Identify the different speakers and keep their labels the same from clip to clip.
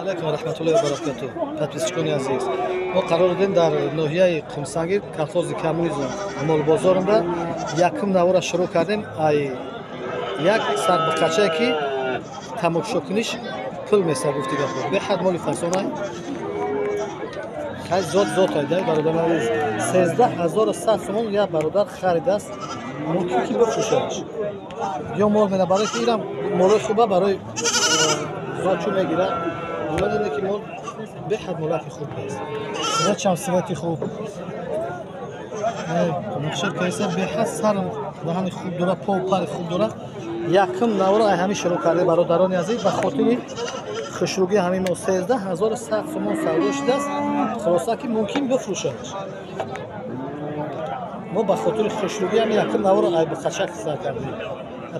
Speaker 1: Алейкум ва раҳматуллоҳи ва баракатуҳ. Подписчикони азиз, мо қарор додем дар ноҳияи Қумсангир, колхози Коммунизм, молбозорында якум навора шурӯъ кардем. Ай як сарбиқачае ки тамошокуниш пул меса, гуфти гапо беҳад моли фасонай, хай зот зот айдай. Бародари азиз, 13 100 сомон як бародар харидааст. Мумкин ки бифурӯшадаш ё мол мена, барои ки ирам молои хуба, барои зотчу мегирад. Муладине ки мол беҳад молаки хуб аст, светчам свети хуб нақшар кайса, беҳад сар даҳани хуб дора, по пари хуб дора. Якум навро ай ҳамин шурӯъ карда, бародарони азиз, ба хотири хушрӯгии ҳамин мо. 13 100 сомон савдо шудааст. Хулоса ки мумкин бифурӯшадаш. Мо ба хотири хушрӯгии ҳамин якум наворо ай буқачак сар кардем,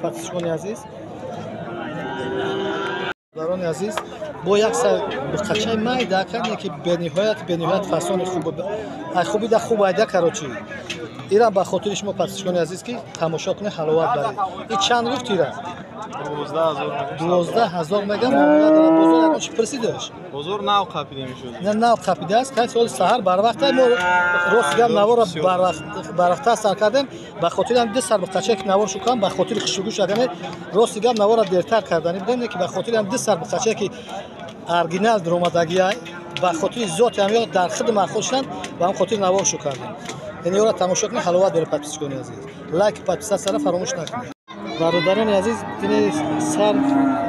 Speaker 1: подписчикони азиз. Бародарони азиз, бо як сар буқачаи майда кардем, ки бениҳоят бениҳоят фасони хуб, ай хуби да хуб айда. Короче, ира ба хотири шумо, подписчикони азиз, ки тамошо кунед, ҳаловат баред. И чанд гуфт ира? 12 000 мегам. Муомила дорад бозор? Ягон чи пурсидаш?
Speaker 2: Бозор нав қапида мешуд.
Speaker 1: На, нав қапидааст. Кай соли саҳар барвақта мо, рост гап, навора барвақта сар кардем, ба хотири ҳам ду сар буқачае ки навор шукам, ба хотири хушругӯш. Агане рости гап, навора дертар кардани будем, ки ба хотири ҳам ду сар буқачае ки оригинал дуромадагиай, ба хотири зоти ҳам ё дар худи маъқул шуданд, ба ҳам хотири навор шу кардем. Яъне ёра тамошо кунед, ҳаловат доред. Подписчикони азиз, лайк, подписаться ра фаромӯш накунед. Бародарони азиз, ини сар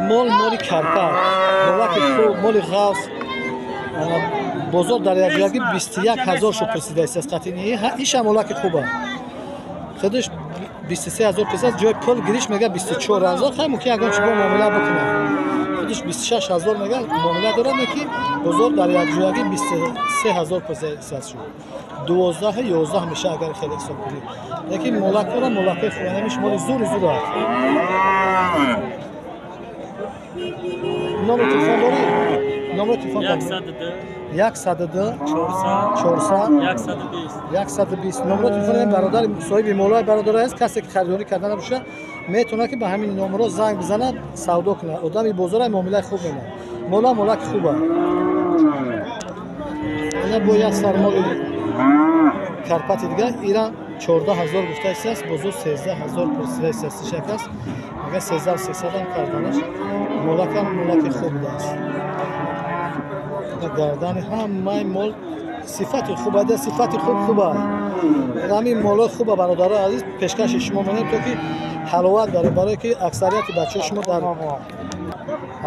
Speaker 1: мол, моли карпа, молаки хуб, моли ғафс. Бозор дар якҷоягӣ 21 000 шуд пурсидааст. Қатини иша молаки хуба, худаш 23 000 пурсидааст, ҷои пул гириш мега 24 000. Хай, мумкин ягон чи бо муомила бикунад. Худаш 26 000 мега, муомила дорад, ки бозор дар якҷоягӣ 23 000 пурсидааст шуд. 12, 11 меша, агар хеле ҳисоб кунӣ. Лекин молакҳоро, молакҳои хуб, моли зури зур аст. Номери телефон дорӣ? Номери телефон? 102 400 120. Номери телефони бародар, соҳиби молои бародар аст. Касе ки харидорӣ карда набошад, метавонад ки ба ҳамин номерҳо занг бизанад, савдо кунад. Одами бозора муомилаи хуб менад. Мола молаки хуба. Ина бо як сар моли карпати дигар. Ира 14 000 гуфтааст, бозор 13 000 пурсидааст. Шак аст, агар 13 300-ам карданаш. Молакам молаки хуб будааст. Гардани ҳамаи мол сифати хуб ада, сифати хуб хуба. Ҳамин молои хуба, бародарои азиз, пешкаши шумо менем, то ки ҳаловат баред, барое ки аксарияти бачаҳои шумо дар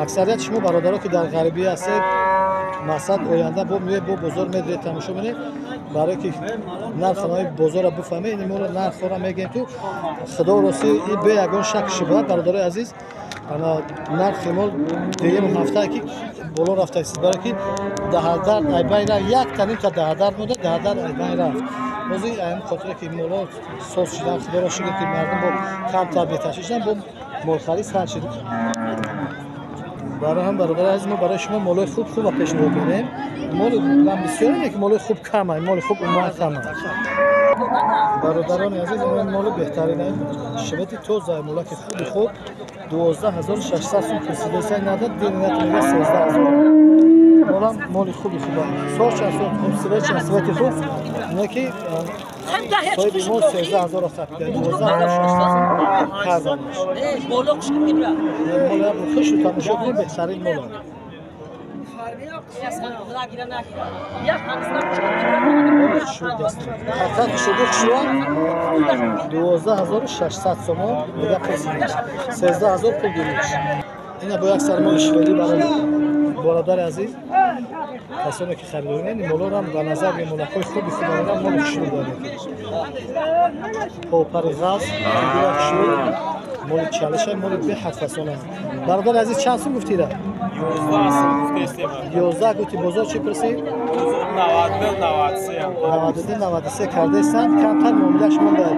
Speaker 1: аксарияти шумо, бародаро, ки дар ғарибӣ ҳастед, мақсад оянда бо меоед, бо бозор медиред, тамошо менед, барое ки нархи бозорро бифаҳмед. Ин моро нархҳоро мегӯем, ту худо рости и бе ягон шак шубҳат. Бародарои азиз, ана нархи мол дуюм ҳафтае ки боло рафтааст, барое ки даҳадар айбайн рафт, якта нимта даҳадар монда, даҳадар айбайн рафт. Бози ам хотире ки моло соз шудан, худоро шукр, ки мардум бо камтар беташвиш шудан, бо молхарид сар шуд. Барои ҳам, бародари азиз, мо барои шумо молои хуб хуба пешниҳод менем. Моли ман бисёре, ки молои хуб кам, моли хуб умуман кам. Бародарони азиз, ин моли беҳтарин, швети тоза, молаки хуби хуб. 12 600 сум пурсидаса, надад, динат мега 13 000. Молам моли хуби хуба, сорча сорт хуб, светча свети хуб, не ки соҳиби мол 13 000 хапида, 12 600 карданаш. Мола хушу тамошо кунед, беҳтарин мола. Фақат хушуду хушуа. 12 600 сомон дига пурсидиш, 13 000 пул гириш. Ина бо як сар моли шведӣ, бародари азиз, касоне ки харидорӣ менед, молорам ба назар молакҳои хуби хуб, моли хушрӯ доред, попари ғафз, фигура хушрӯ, моли чалиша, моли беҳад фасона. Бародари азиз, чанд сум гуфтира? 11 гуфти, бозор чӣ пурсид? 92, 93 кардаистанд, камтар муомилаш монда.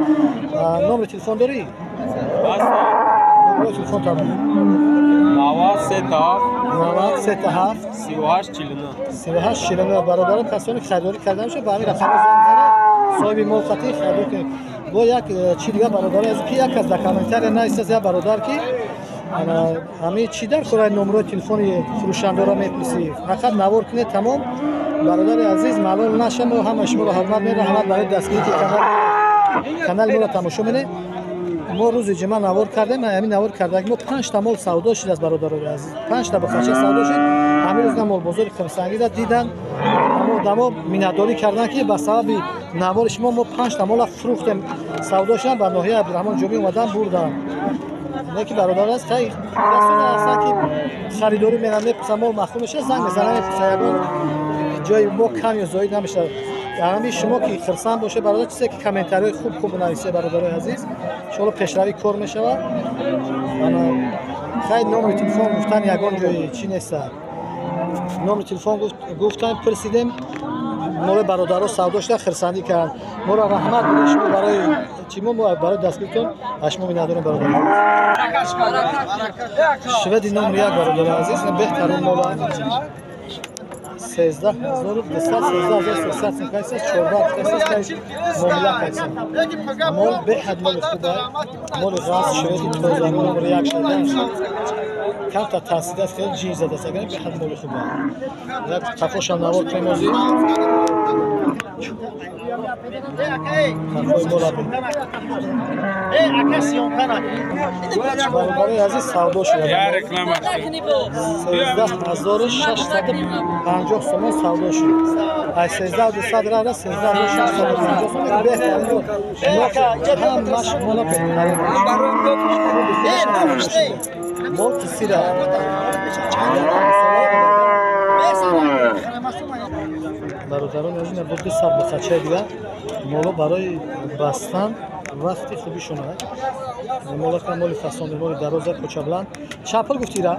Speaker 1: Номери телефон дорӣ? Номери телефон тамом.
Speaker 2: 93 7.
Speaker 1: 93 7.
Speaker 2: 38 49.
Speaker 1: 38 49. Бародарон, касоне ки харидорӣ карда мешавад, ба ҳамин рақамҳо занг занед, соҳиби мол қатъи харидор кунед. Бо як чи дига, бародари азиз, ки як кас дар комментария нависааст, як бародар, ки Ҳамин чӣ дар кораи номрои телефони фурӯшандора мепурсӣ? Фақат навор кунед, тамом. Бародари азиз, малол наша, мо ҳама шуморо ҳурмат мерем. Раҳмат барои дастгирӣ ки канали моро тамошо менед. Мо рӯзи ҷумъа навор кардем, ҳамин навор кардаги мо 5 та мол савдо шуд аз бародарони азиз. 5 та бухача савдо шуд. Ҳамин рӯз молбозори Қимсангида дидан, ҳама одамо миннатдорӣ карданд, ки ба сабаби навори шумо мо 5 та мола фурӯхтем, савдо шудам, ба ноҳияи Абдураҳмон Ҷомӣ омадан бурдам. Неки бародар аст, касоне ҳастанд, ки харидорӣ меранд, мепурсанд, мол маъқул мешавад, занг мезананд, мепурсанд, ягон ҷои мо кам ё зоид намешавад. Ҳамин шумо ки хурсанд бошед, бародар, чизе ки комментариҳои хуб хуб нависед, бародарои азиз, иншоалло пешравӣ кор мешавад. Хайр, номери телефон гуфтан ягон ҷои чӣ неста. Номери телефон гуфтан, пурсидем, моли бародаро савдо шуда, хурсандӣ карданд. Моро раҳмат бидед шумо барои чӣ, мо барои дастгиритон аз шумо миннатдорем, бародар. Шведи номер 1, бародари азиз, беҳтарин мола. 13200, 13300 сум кайсас, 14 кайсас, муомила кайсас. Мол беҳад моли хуба, моли ғаз, шведи тоза, номер 1 шуда. Камта таъсид аст, хеле ҷин задааст, агар беҳад моли хуба. Як қафошам навор кунем озӣ. Қафои мола бин. Бародари азиз, савдо шуда. 13650 сомон савдо шуд. Аз 13200 равра 13650 сомон, беҳтарин. Ҳамаш мола беҳтарин. Мол кисира. Бародарон азиз, буд ду сар бухачаи дигар моло барои бастан вақти хубишон аст. Молака моли фасони, моли дароза, кӯчабланд. Чанд пул гуфтира?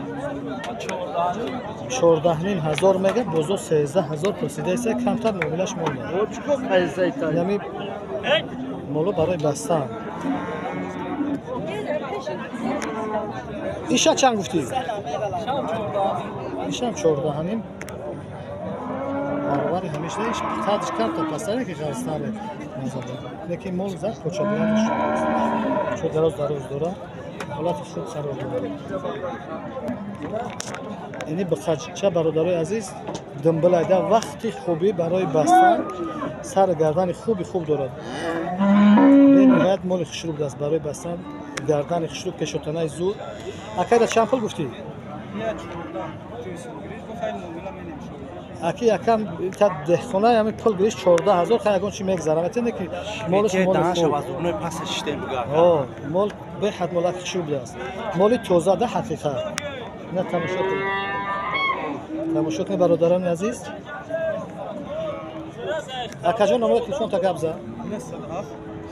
Speaker 1: 14,5 ҳазор мега, бозор 13 000 пурсидаеса, камтар муомилаш монда. Ями моло барои бастан. Иша чанд гуфтӣ? Ишам 14,5. Баробари ҳамеша иш қадр камтар пастаре ки ғарзтаре назар. Лекин мол зад кӯчабландаш. Чо дароз дароз дора, ҳолати хуб қарор дорад. Ини бухача, бародарои азиз, думбилайда вақти хубӣ барои бастан, сар гардани хуби хуб дорад. Бениҳоят моли хушрӯ будааст барои бастан, гардани хушрӯ, пешотанаи зуд. Акайда чанд пул гуфтӣ? Аки якам та деҳқона ҳамин пул гириш 14 000, хай ягон чи мегзарам. Этене ки молаш моли хуб. Мол беҳад молак хушрӯ будааст. Моли тоза да ҳақиқат. Ина тамошо кунед. Тамошо кунед, бародарони азиз. Акаҷон, номери телефон та гап зад.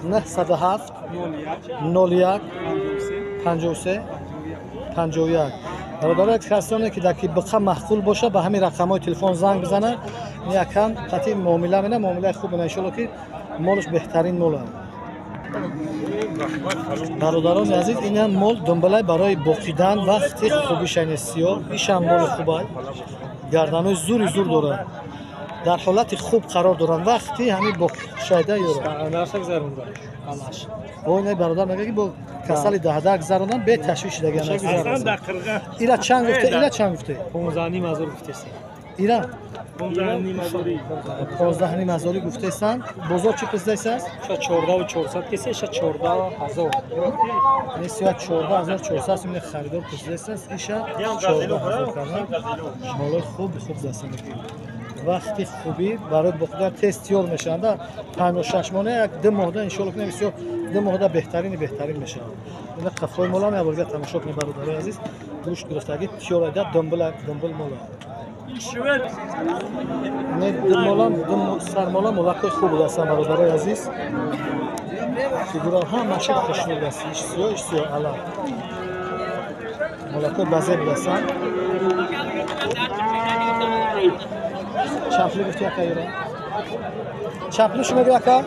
Speaker 1: 907 01 53 51. Бародаро, касоне ки дар ки биқа маъқул боша, ба ҳамин рақамҳои телефон занг бизанад. Якам қатъи муомила мена, муомилаи хуб мена, иншоалло ки молаш беҳтарин мол аст. Бародарони азиз, инам мол думбалай барои боқидан вақти хубишайне сиёҳ, ишам моли хубай. Гарданои зури зур дорад. Дар ҳолати хуб қарор доранд. Вақти ҳамин боқшайда ёра. Ой, не, бародар мегӯяд, ки бо касали даҳда гузарондан бе ташвиш шудаган. Ира чанд гуфте? Ира чанд гуфте?
Speaker 3: 15,5 ҳазор гуфтест.
Speaker 1: Ира 15,5 ҳазори гуфтесанд. Бозор чӣ пурсидааст?
Speaker 3: 14,400 кесе, ша 14 000.
Speaker 1: Несия 14 400 сум харидор пурсидааст. Иша 14 000 кардан. Молои хуб хуб дастанд. Вақти хубӣ барои боқидан тез тиёр мешаванд. 5-6 моҳ, як ду моҳда иншоалло кунем, бисёр ду моҳда беҳтарини беҳтарин мешаванд. Ина қафои мола меаволга тамошо кунед, бародарои азиз. Гӯшт гирифтагӣ тиёрайда думбил думбил мола. Не ду мола, ду сармола молакҳои хуб будастанд, бародарои азиз. Фигура ҳамаша хушнуд аст. Иш сиёҳ, иш сиёҳ ала. Молакҳои базе будастанд. Чанд пули гуфти, ака, ира? Чанд пули шумо мегӯ, ака?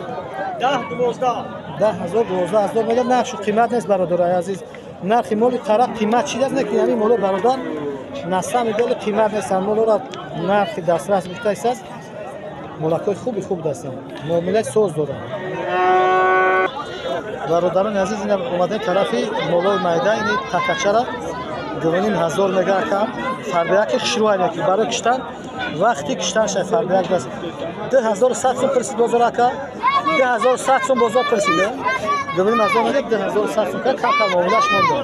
Speaker 3: 10, 12.
Speaker 1: 10 000, 12 000 мегӯяд. Нархшу қимат нест, бародарои азиз. Нархи моли қара қимат чидаст, не ки ҳамин моло бародар насами доли қимат нестанд. Молоро нархи дастрас гуфтааст. Молакҳои хуби хуб дастанд. Муомилаи соз доранд. Бародарони азиз, ина омадем тарафи молои майда, ини такачара. 2,5 ҳазор мега акам. Фарбияки хушрӯ ки барои киштан, вақти киштан шай фарбияк даст. 2100 сум пурсид бозор ака. 2100 сум бозор пурсида. 2,5 ҳазор мега, 2100 сум ка камтар муомилаш монда.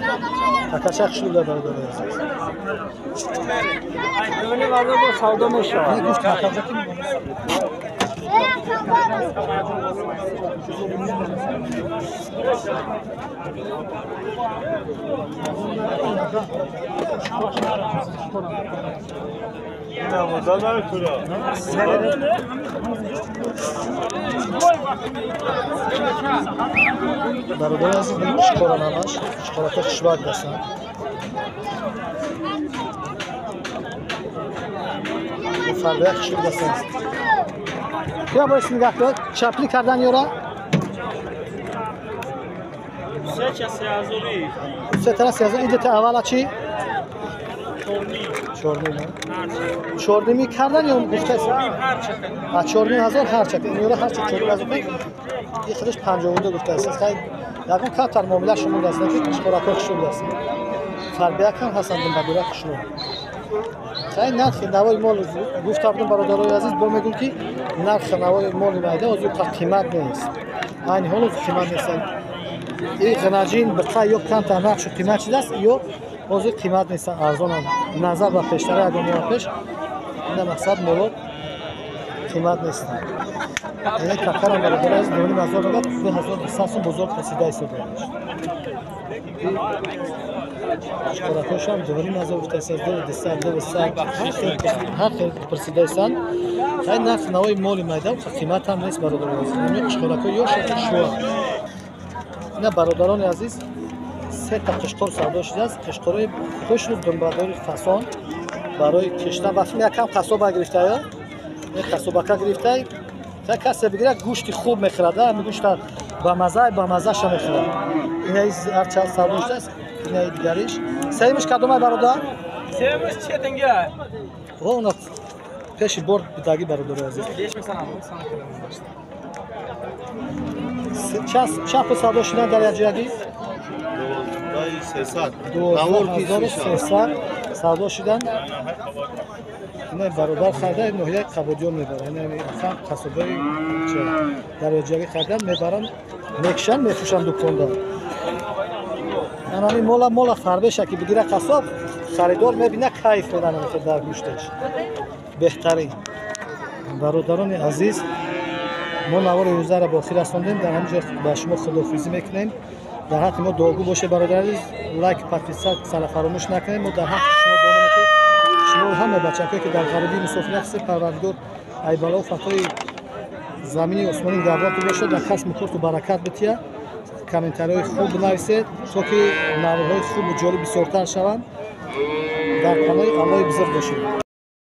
Speaker 1: Акача хушрӯ да, бародари азиз.
Speaker 3: 2,5 ҳазор бо савдо мешавад.
Speaker 1: Гуфт акаҷа ки бародари азиз, қушқора намаш, қушқорака хушбак дастанд. Фарбия хушбак дастанд. Я боис нигоҳ кун, чаплӣ кардан ёра? Се тара 3 ҳазор. Идета аввала чӣ? Чорним. Чорними кардан ё гуфтаст? А 4,5 ҳазор ҳарча. Ин ёра ҳарча 4,5 ҳазор. И худаш 52 гуфтааст. Хай, ягон камтар муомила шумо даст, ки қушқорако хушрӯ даст. Фарбиякам ҳастанд, думбадора хушрӯ. Хай, нархи навои мол гуфта будем, бародарои азиз, бо мегӯм, ки нархи навои моли майда ҳозир қимат нест. Айни ҳол қимат нест. И ғинаҷин биқа ё камтар нархшу қимат шудааст, ё ҳозир қимат нестан, арзонанд назар ба пештара, ягон моҳ пеш. Ина мақсад моло қимат нестанд. Ина какарам, бародари азиз, 2,5 ҳазор мегӯяд, 2200 сум бозор расида истодааш. Қушқоракошам 2,5 ҳазор гуфтааст, 2200, 200, ҳар хел пурсидаистанд. Хай, нархи навои моли майда қимат ҳам нест, бародари азиз. Ин қушқорако ё шуа. Ина, бародарони азиз, сета қушқор савдо шудааст. Қушқорои хушрӯ, думбадори фасон барои киштан. Вақти якам қассоба гирифтая, қассобака гирифтай. Касе бигирад, гӯшти хуб мехӯрад, ҳами гӯшта ба мазаша мехӯрад. Инаи ҳарчанд савдо шудааст, инаи дигариш. Сеюмиш кадомай, бародар?
Speaker 2: Сеюмиш четинга.
Speaker 1: Она пеши бор бидаги, бародари азиз. Чанд пул савдо шудан дар якҷоягӣ? 12 300 савдо шудан. Ина бародар харида, ноҳияи Қабодиён мебаранд. Қассобаи дар якҷоягӣ харидан, мебаранд, мекушанд, мефурӯшанд дуконда. Анами мола фарбеша ки бигира қассоб, харидор мебина, кайф меданад дар гӯшташ. Беҳтарин. Бародарони азиз, мо навори рӯзаро ба охир расондем. Дар ҳамин ҷо ба шумо худоҳофизӣ мекунем. Дар ҳаққи мо дуогӯ бошед, бародари азиз. Лайк, подписать сара фаромӯш накунем. Мо дар ҳаққи шумо донем, ки шумо ҳама бачакое, ки дар ғарибӣ мусофир ҳастед, Парвардигор айбалову фатҳои замини осмонӣ гардонтон бошад, дар касбу корту баракат бития. Комментариҳои хуб бинависед, то ки наворҳои хубу ҷолиб бисёртар шаванд. Дар паноҳи Аллоҳи бузург бошед.